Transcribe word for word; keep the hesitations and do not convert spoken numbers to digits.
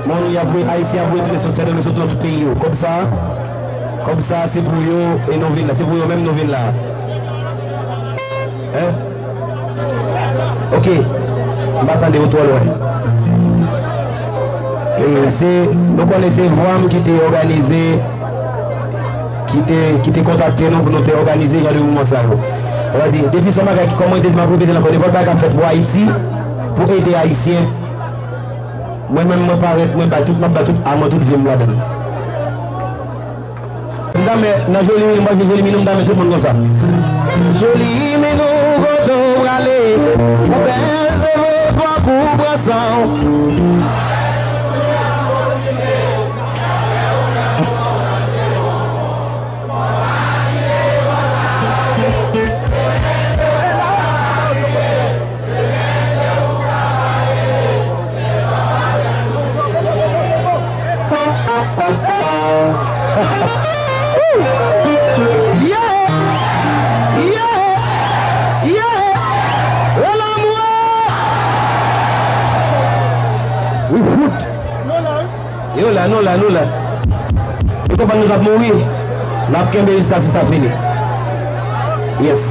Moun y ap voye, Ayisyen ap voye tounen sot Sendomeng, sot nan tout peyi yo. Kòb sa, kòb sa se pou yo e nou vin la. Se pou yo menm nou vin la. Hein? Ok. M pa tande, ou twò lwen. E se, nou konnen se Vwam ki te òganize, ki te, ki te kontakte nou pou nou te òganize jan de mouvman sa yo. Sa vle di, depi se yon bagay ki, kòm mwen te di, m ap repete l ankò, nenpòt bagay k ap fèt pou Ayiti, pou ede Ayisyen, mwen menm, mwen parèt, mwen bay tout, m ap bay tout, a mwen, tout vi m ladan l. M ta renmen, nan Joli Minou, m pa jwe Joli Minou, m ta renmen tout moun konsa. Joli Minou, kote w prale? Ou bèl, se vre, fòk ou pran san w. Yeah! Yeah! Yeah! Relanmwe! Wi fout! Nou la, nou la, nou la. Yo konprann nou t ap mouri. N ap kenbe jiskaske sa fini. Yes.